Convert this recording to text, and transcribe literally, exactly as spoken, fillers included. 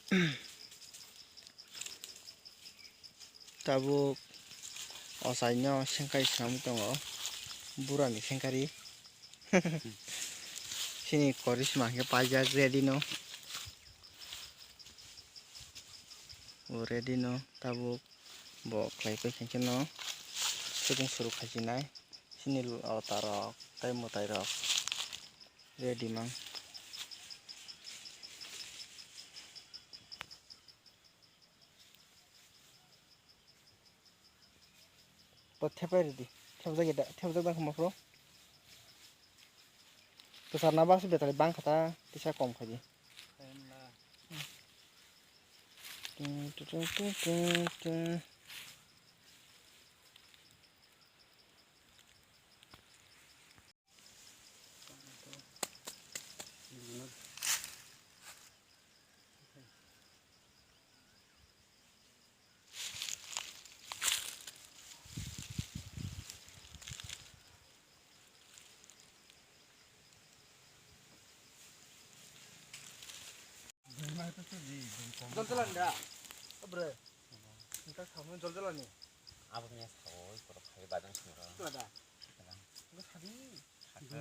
Tabuk ochaino sengkari swnamwi tongo, burani sengkari. Chini korisma hwnkhe paijak ready no. O ready no tabuk bo khlai pai khe no shooting suru khaijinai. Chini ota rok tei mwtai rok ready mang. To thepai ridi. Thepjak da, thepjak da khuma phro. To sarna bak se betali bang khata tisa kom khaidi. Jol jala ni da. Abre. Nta khamung jol jala ni. Abo ni sao koro khai badang sini. Kla da. Kla. Nta sabi. Saka.